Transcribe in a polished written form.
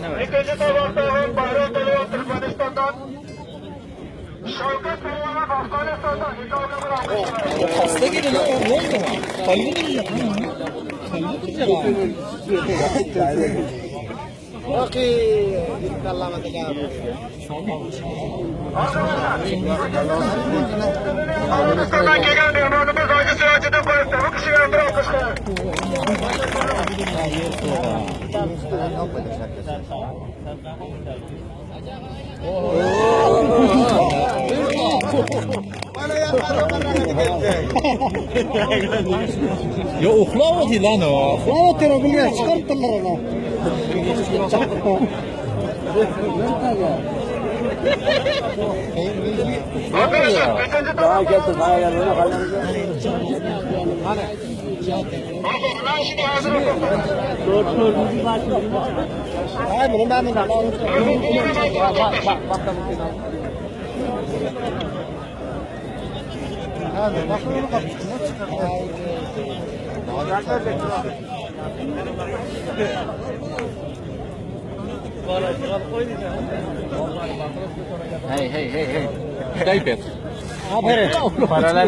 Ikinji tabakda hem Baýram Pälwan Türkmenistandan, Şawkat Pälwan Afganistandan ikowny bir alkyşlaýarys. Hasta gelin ha, ne oldu ha? Kalbi duracak ha. Kalbi duracak ha. Afganistandan gelen mehmanımız Hacı Siraciddin Koyuk'ta. Bu kişiye bir alkışlayalım. Ya uxlab otyr lan o. Uxlap otyr o bilýär, çykarypdyrlar ony. Arkadaşlar, üçüncü tabakta. Ben şimdi hazır olun. Ay bunu ben Hey hey hey hey. Type it. Aferin. Paralel.